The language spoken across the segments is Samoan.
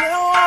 Remix.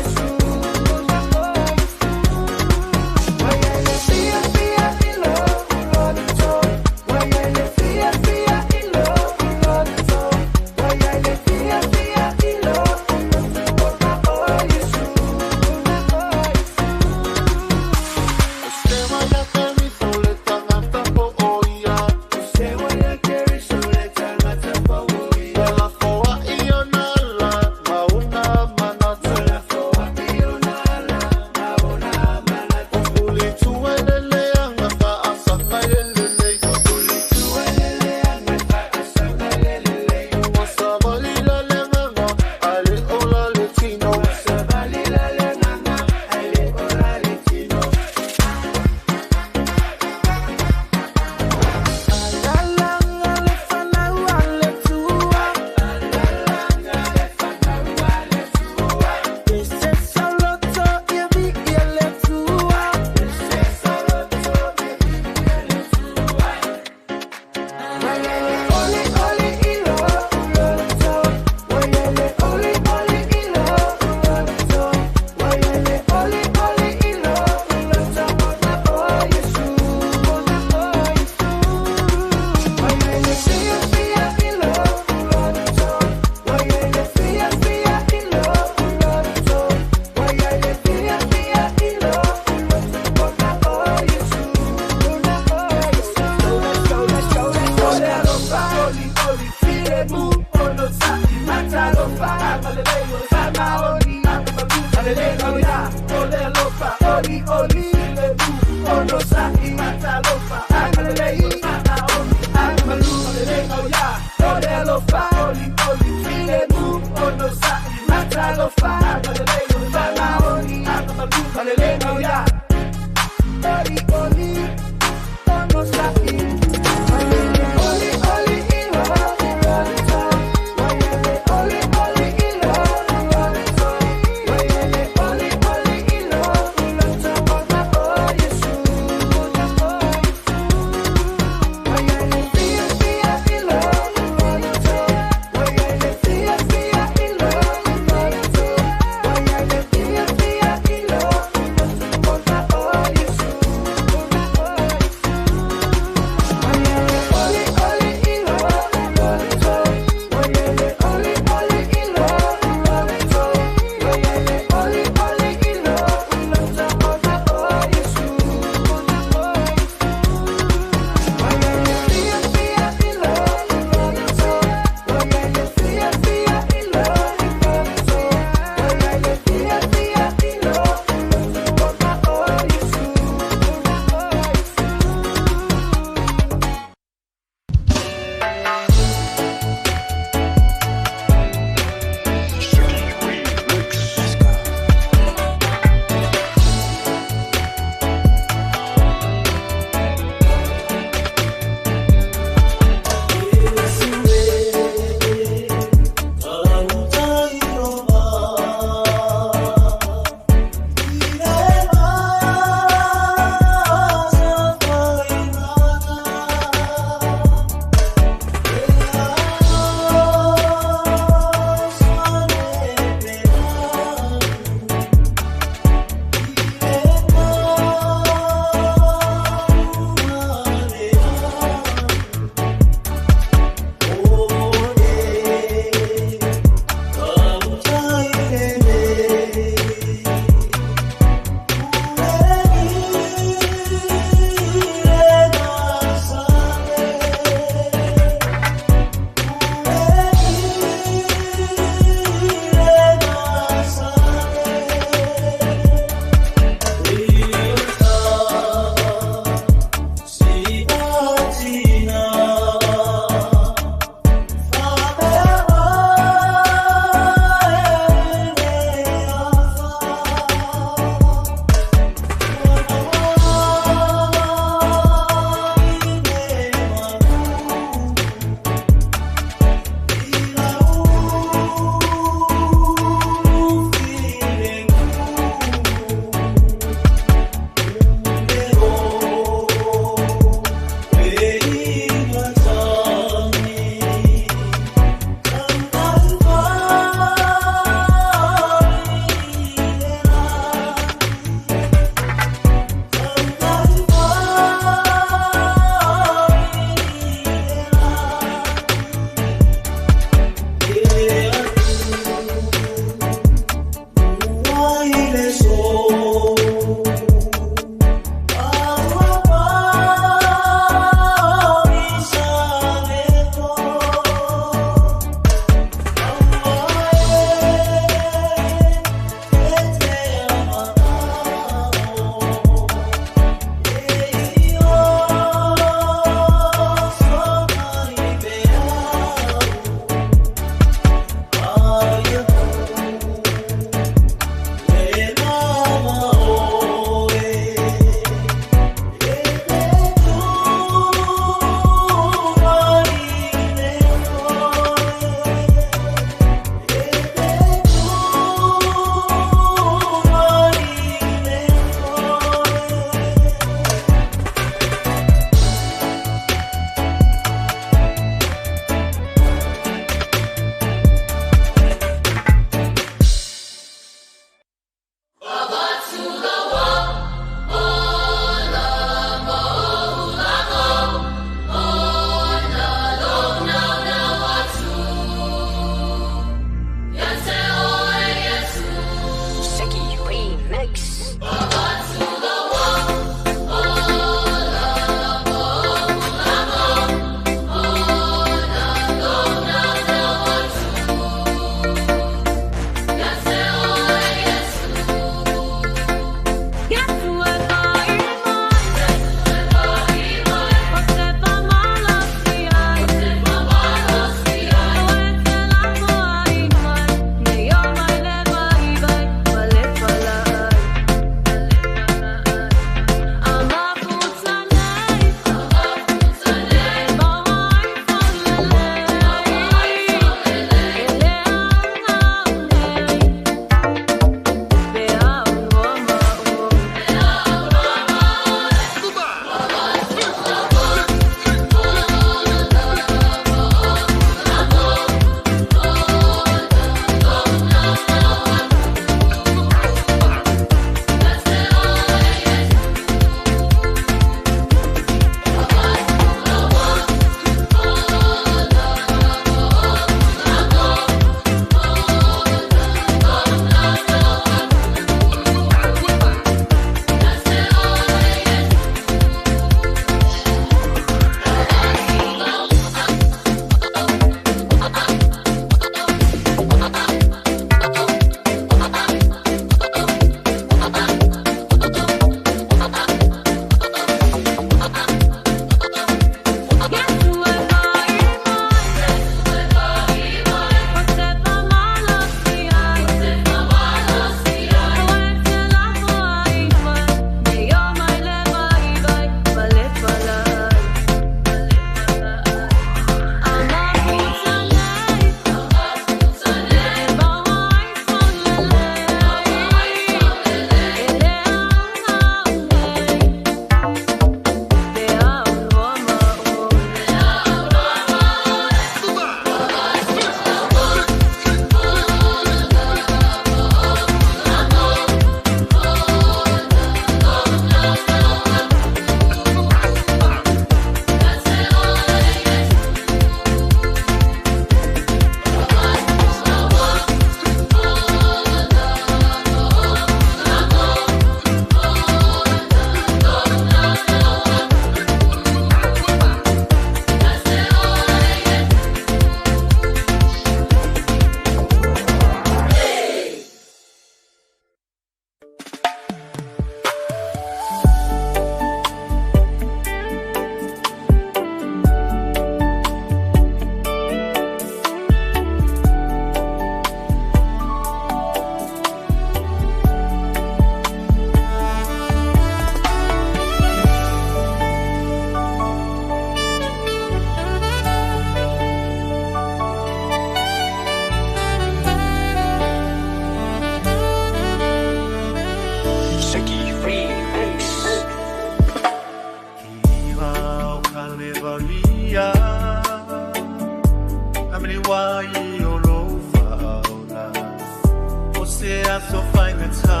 aso faigata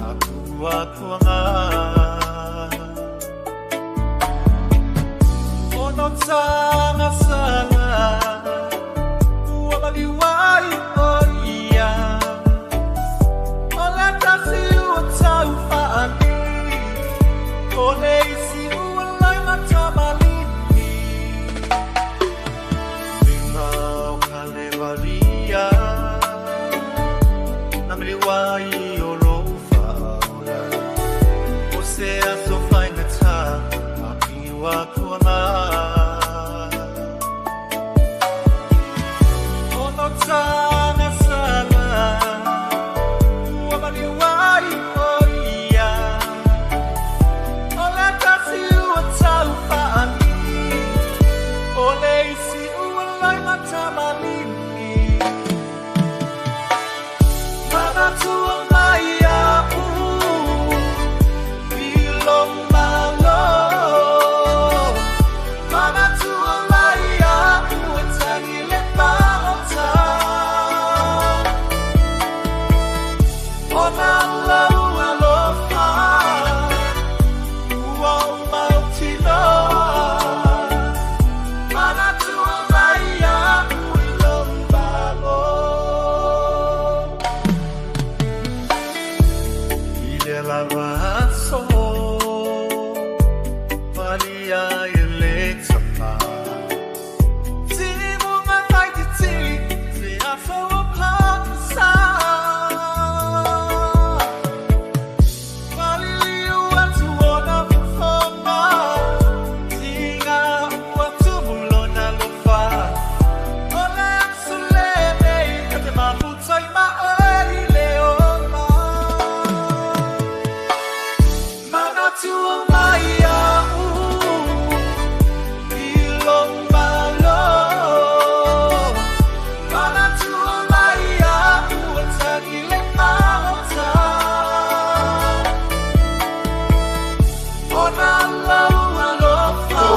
akuakuaga. Ono taga sala ua maliuai o ia. O le tasi ua taufaali o le isi ua laimatamalii. Lima o Kalevaria na maliuai o lou faaola. O se aso faigata akuakuaga. Ono taga sala ua maliuai o ia. O le tasi ua taufaali o le isi ua laimatamalii. Manatua mai a'u i lou malo. Manatua mai a'u e tagi le maota. Ona lau alofa ua ou mautinoa. Manatua mai a'u i lou malo. I le lava aso palia e le tama. Timuga faititili se aso o pagisa. Maliliu atu ona fofoga tiga ua tumu lona lofa. O le aso lenei ta te mafuta i ma oe i le ola. Manatua mai a'u i lou malo. Manatua mai a'u e tagi le maota. Ona lau alofa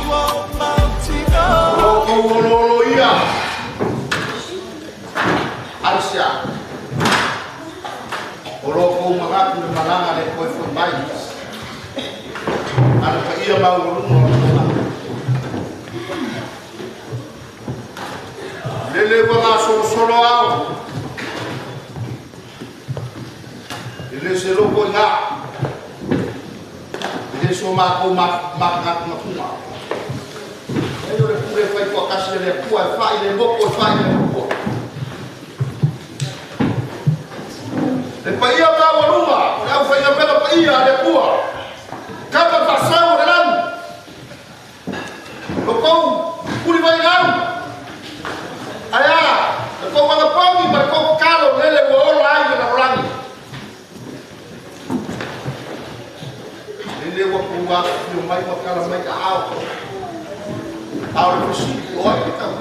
ua ou mautinoa. O kou ololo ia. Arisia. O lo kou magaku le malaga le koe foi mai. Ana pa ia mau o lunga o le Lele ua ngā solo ao. E le se loko i ngā. E le so mākou makangatu. E o le pule fai kua kasi le kua e fai le moko e fai le moko. Le paia maualuga, o le aufaiga pela paia a le Atua. Kama faasau o le lagi. Lo kou puli mai gau. Aia, le kou magapogi ma le kou kalo lele ua ola ai le lalolagi. Lele ua kou afifio mai ma kala mai ka ao. Ao le fesili o ai le tau.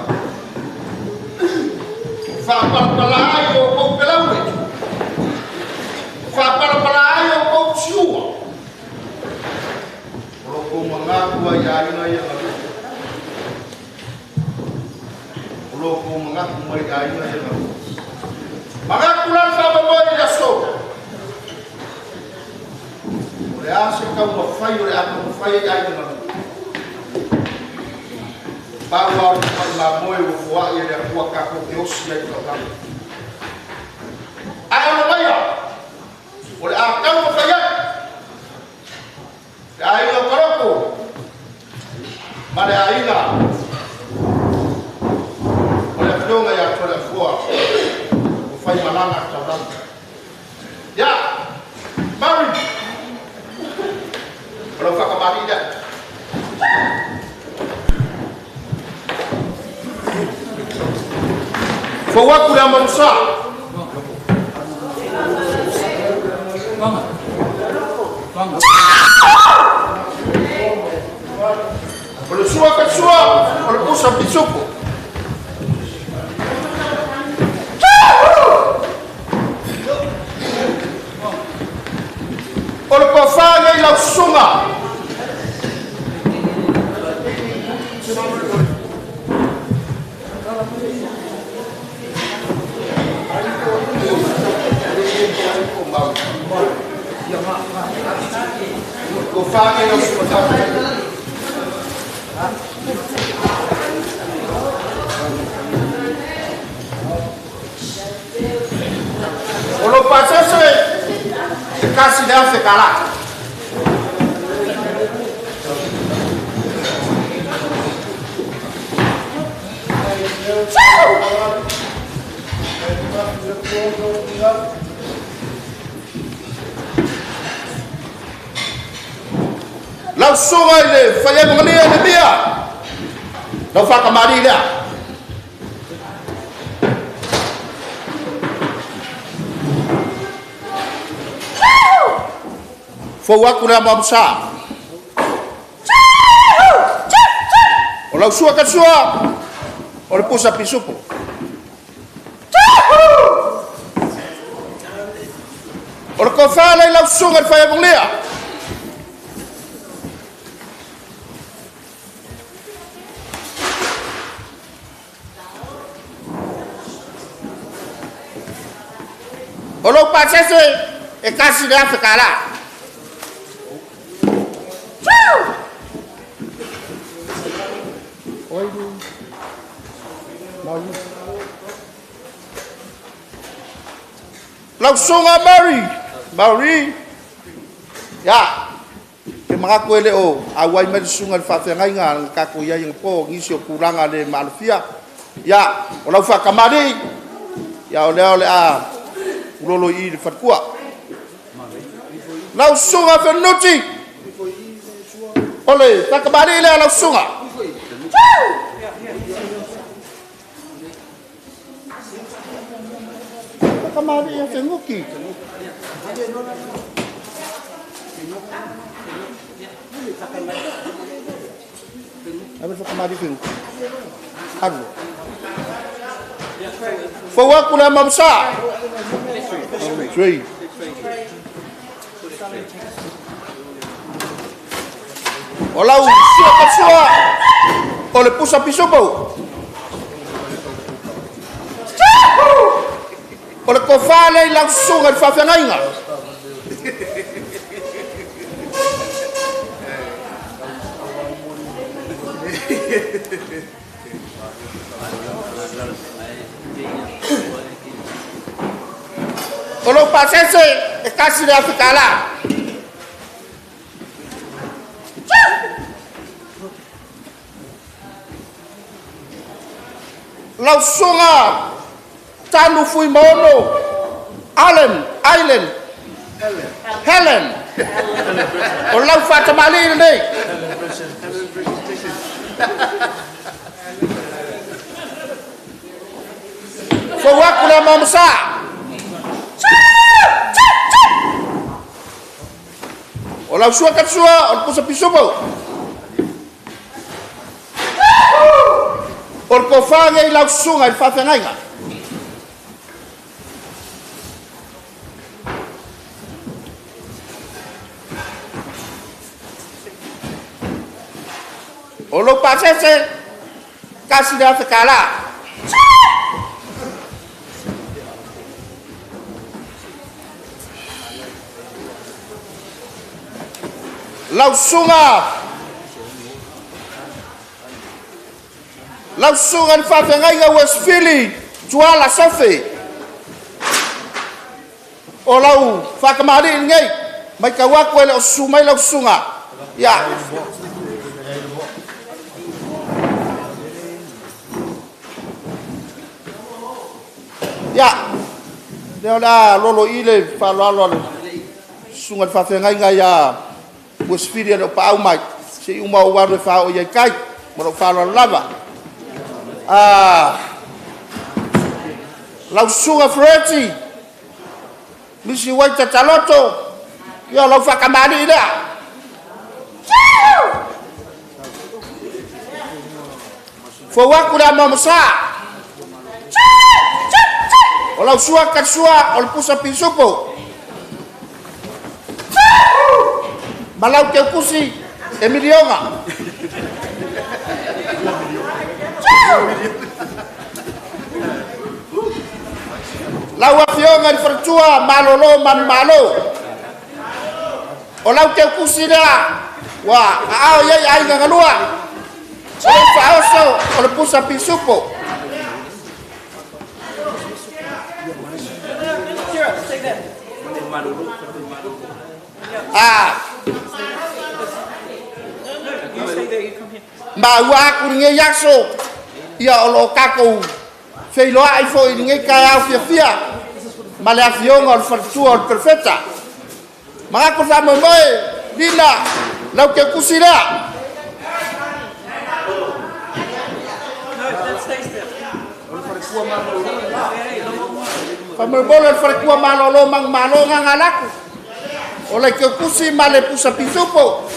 Faapalapala ai o kou pelaue. Faapalapala ai o kou tiua. O lo kou magaku ai aiga ia galu. O lo kou magaku mai aiga ia galu. Magaku la le faamoemoe i le aso. O le a se taumafai o le a taumafai ai aiga galu. Pau ao le fai mamoe ua foa'i e le Atua tatou te osi ai taulaga. Ae ona maia, o le a taumafai atu. Le aiga o Karoko ma le aiga o le afioga ia Toleafoa o fai malaga taulaga. Ia, Mary, o lau whakamari lea. Fau atu le amarusa. O le sua ka sua, o le pusa pisupo. O le pawha nei lau susunga. Ko whāngai o sumatata. O lo pasese e kasi le afe kala. Lau suga i le whaiamongalia i le mia. Lau whakamari lea. Fau aku lea mamusa. O lau sua ka sua, o le pusa pisupo. O le kofala i lau suga i le whaiamongalia. O lou pasese e kasi le afe kala. Lau sunga Mary, Mary, ya, ke mga koe le o, awai mai sunga le whawhengai ngā kako ia inga po, ngisi o kuranga le maalofia. Ya, o lau whakamari, ya o leo le a, ulolo i le whatkua. Lau sunga whenuti, o le whakamari le lau sunga. Whakamari ia whenguki. Abe whakamari whenguki. Aru. Fau aku le mamsa. 3. O lau sua ka sua. O le pusa pisopo. O le kofale i lau suga i whawhengainga. O lou pasese e kasi le afikala. Lau suga tanu fui maono Allen, Island, Helen. O lau whatamali nei. Fau aku le mamsa. O lau sua ka sua, o le pusa pisopo. O le kofanga i lau sunga i le whawhengainga. O lo pasese, kasi le afe kala. Lau sunga. Lau sunga ni whawhengainga Westfili, tuala sofe. O lau whakamari ngei, mai ka waku ele o sumai lau sunga. Ya. Ya. Leo la lolo i le whaloalo le sunga ni whawhengainga ia Westfili ele o paau mai. Se uma o waru e whao i ai kai. Ma lo whaloalo lava. Lau sunga Fereti, misi wai tataloto, ia lau whakamari lea. Fau aku lea mamasa. O lau sua ka sua, o le pusa pisupo. Malau te kusi, e milionga. Lau afioga i wharatua, malolo man malo. O lau teukusi lea ua aao i ai aiga galua. O le faaoso o le pusa pisupo. Ma ua aku lenei aso ia o lo o tatou feiloai foi i lenei taeao fiafia ma le afioga o le faletua o le Perofeta. Manatu faamoemoe Lina lau teukusi lea. Faamolemole le faletua malolo manumalo gaga alatu. O le teukusi ma le pusa pisupo.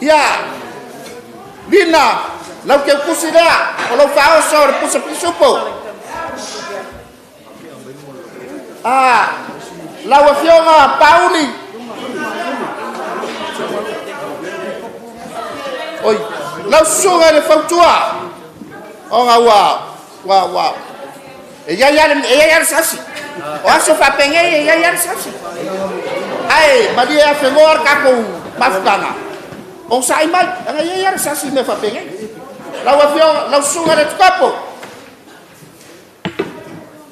Ia, Lina, lau teukusi lea, o lau faaoso o le pusa pisupo. Lau afioga Pauli. Oi, lau susuga i le fautua. Ona ua e iai lava le sasi. O aso faapenei e iai lava le sasi. Ae malie afegoa le tatou mafutaga. O sa'i mai, ana iai lava le sasi mea faapenei. Lau afioga, lau susuga i le Tukopo.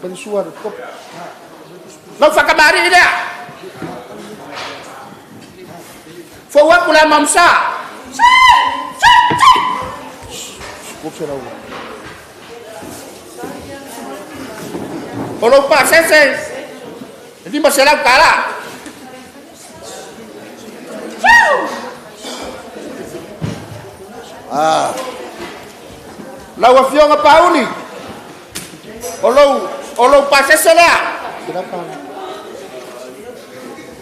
Lau susuga i le Tukopo. Lau faatamalii lea. Fou atu le amamsa. O lou pasese, e $500. Lau afioga Pauli, o lou pasese lea.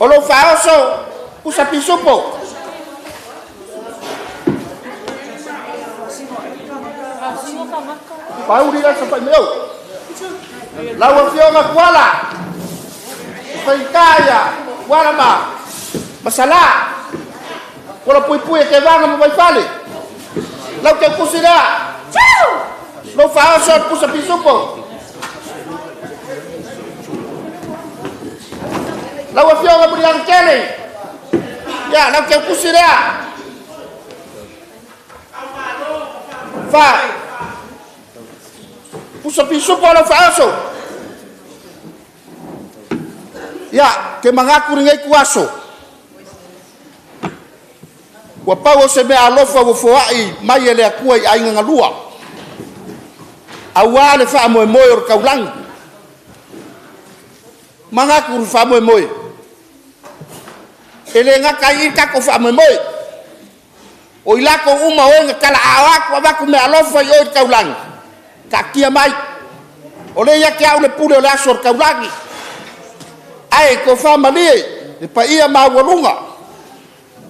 O lou faaoso, pusa pisupo. Pauli la sa fai mai au. Lau afioga Kuala, faitaia, Kuala ma masala. Kuala pui pui e te vanga ma vaifale. Lau te kusi lea. Lau faaoso pusa pisupo. Lau afioga Muliaga Tele. Ia, lau te kusi lea. Fa. Pusa pisupo lau faaoso. Ia, ke manatu lenei tuaso. Ua pau o se mea alofa ua foai mai e le Atua i aiga galua. Auā le faamoemoe o le taulagi. Manatu le faamoemoe. E le gata ai i tatou faamoemoe. O i latou uma o e na tala ao atu avatu mea alofa i o i le taulagi. Taatia mai. O le ia te au le pule o le aso o le taulagi. Ae tofa malie le paia maualuga.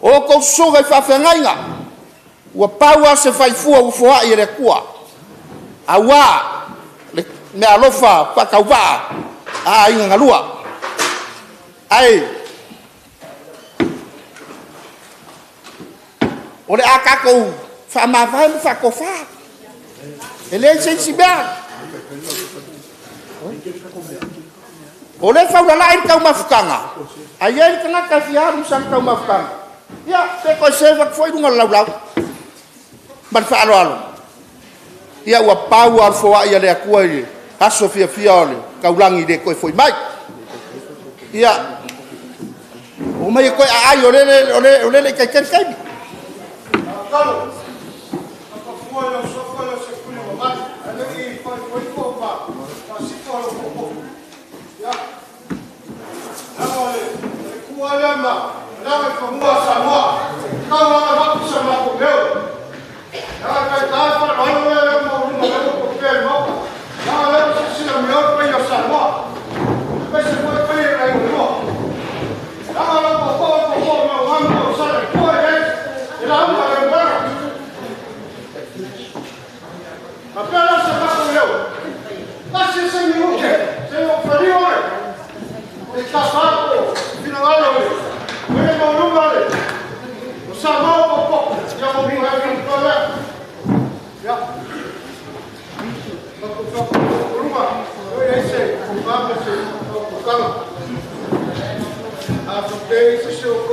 O tou susuga i faafeagaiga. Ua pau lava se faifua ua foai e le Atua. Auā le mea alofa faatauvaa a aiga galua. Ae o le a tatou faamavae ma faatofa. E leai se isi mea. O le faulala'i le taumafutaga, ae i ai le tagata e fia alu i sana taumafutaga, ia, pe toe serve atu foi luga o le laulau. Ma le faaaloalo. Ia ua pau lava o le foai a le Atua i le aso fiafia o le taulagi le toe foi mai. Ia, o mai e toe aai o le le i taitai le taimi.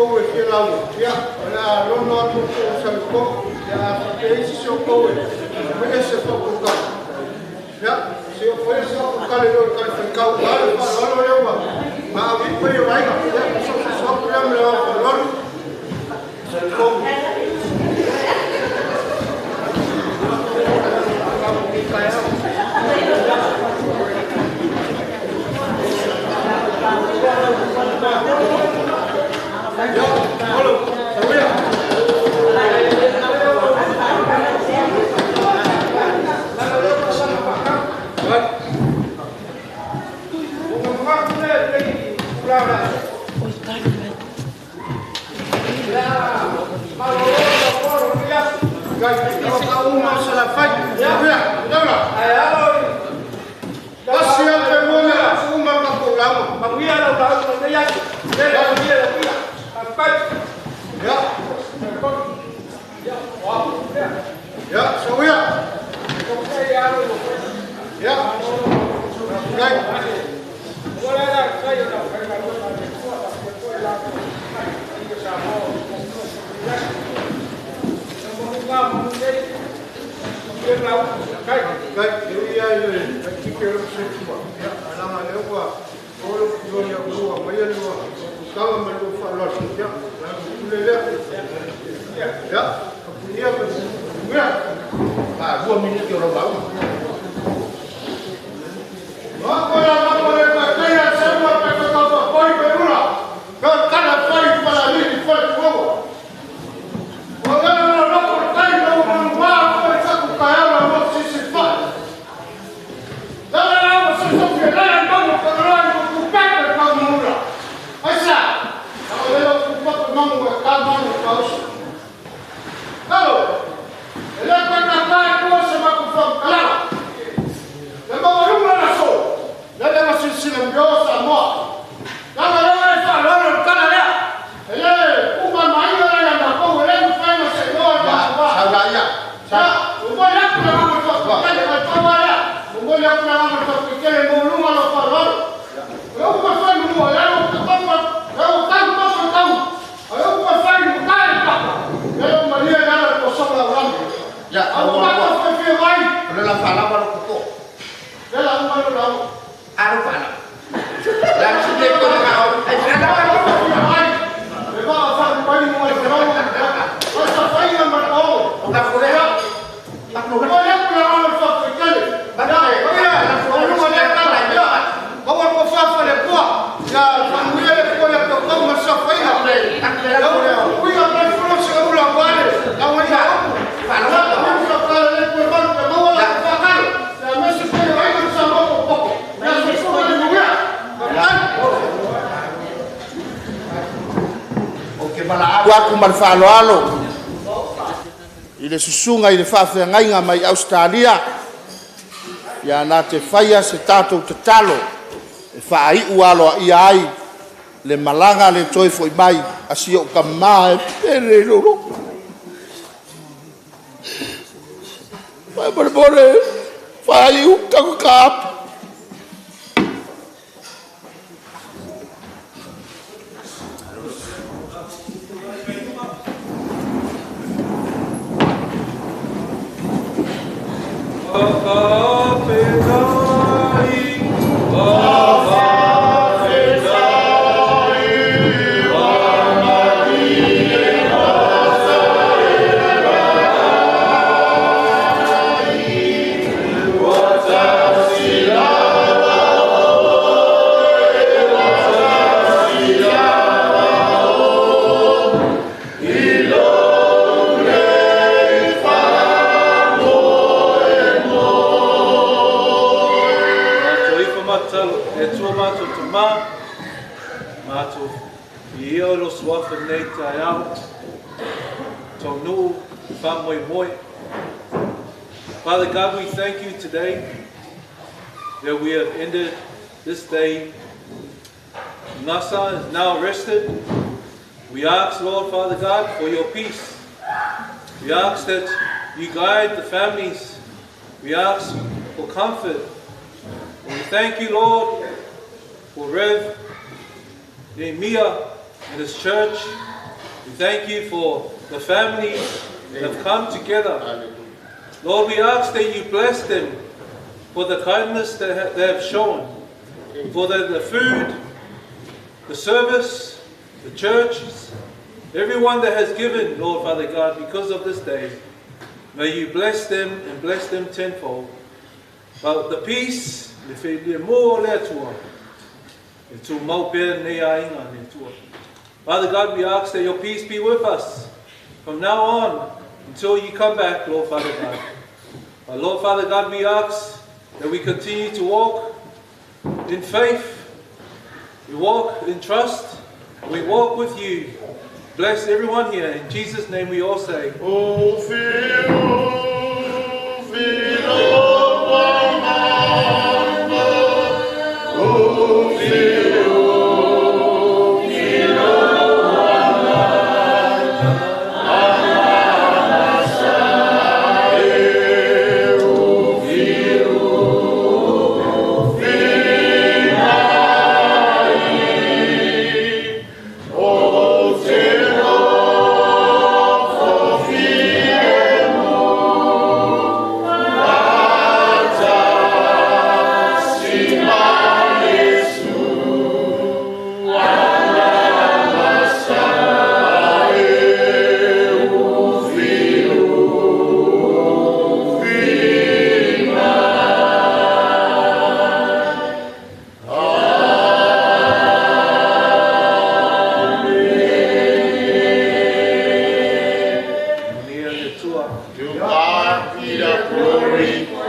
kou e fia lauga, ia, o le a lono atu o sa le kou, ia, a faapea isi se o kou e maia se faapuka. Ia, se o faia se faapuka le leo i kalifaikau, a le faaaloalo lea ua maavi mai o aiga, ia, so so atu lea ma le faaaloalo. Sa le kou. Ia, olo, sauia. Gai, o ka uma o sa la fai. Ia, ia, Tasi a te mo le uma ka ko lama. Ia. Ia, sauia. Ia. Gai. Gai, e ia i le tike o se tua. Ia, alanga le ua o lo lo ya ua mai le ua. Kanga mai lo fa lo. Ia, la ku le le. Ia, ka pu ia ma ia. A 2 minuti o lau lauga. Ma ko la ma ko le ka kai a sa ma pe ka ka pa pai pe ura. Ka ka la fai pa la ni fa ko. O la la la ko kai no mo ma ko sa ku ka ya mo si si fa. La la la mo si so ke la no mo ko la ko ku pa ka mo ura. Ai sa. O le ku pa ko mo ka ma mo ka o. Hello. Ele ka ka ka ko se ma ku fa kala. Le ma ru la so. Le le ma si si le mbio sa mo. La la la fa la la kala la. Ele ku ma ma ina la na ko le ku fa ma se no ya wa. Sau la ia. Sa u mo la ku la ma ko ka le ka ta wa la. U mo la ku la ma ko ke le mo lu ma lo fa lo. Le ku ma fa lu la lo ka pa ma. Le ku ka pa so ka. Le ku ma fa lu ka pa. Le ma ni la la ko so la la. Ia, Au ma ko fa fi mai. O le la faalava lo koko. Le la ma lo la. Alo faala. La si le ko na o. Ai faalava lo. Le ma fa lu mai mo le lo. O sa fa ina ma ko. O ka fure. Pa ko Mo le ku la ma fa fi kele. Ba ka. Ya, o lu ma le ka la ya. Ko wa ko fa fa le ko. Ya fa mu le ko le ko ko ma sa fa ina. Le La ku ya pa fu se u la wa le. La wa ya. Faalava. La mu sa fa le ko ma ko ma wa la fa ka. Ya me se ko ai ko sa mo ko ko. Ya se ko le mu ya. Ka. O ke bala Aku ma le faaaloalo i le susuga i le faafeagaiga mai Australia, ia na te faia se tatou tatalo e faaiu aloaia ai le malaga le toe fo'i mai a si o'u kamā e pele i lolo. Faamolemole faaiu tago kaapu. Mātou ifo mātou, e tua mātou te mā, mātou i ia o lo suafa nei te au, tō nuu, wha moi moi. Father God, we thank you today that we have ended this day. Nasa is now rested. We ask, Lord, Father God, for your peace. We ask that you guide the families. We ask for comfort. And we thank you, Lord, for Rev Nehemiah and his church. We thank you for the families that have come together. Lord, we ask that you bless them for the kindness that they have shown, for the food, the service, the churches, everyone that has given, Lord Father God, because of this day. May you bless them and bless them tenfold. But the peace, le fe le mo le atua, e tū mau pea nei a inga le atua. Father God, we ask that your peace be with us from now on until you come back, Lord Father God. But Lord Father God, we ask that we continue to walk in faith, we walk in trust, we walk with you. Bless everyone here. In Jesus' name we all say. O Manuia le Atua. To God be the glory.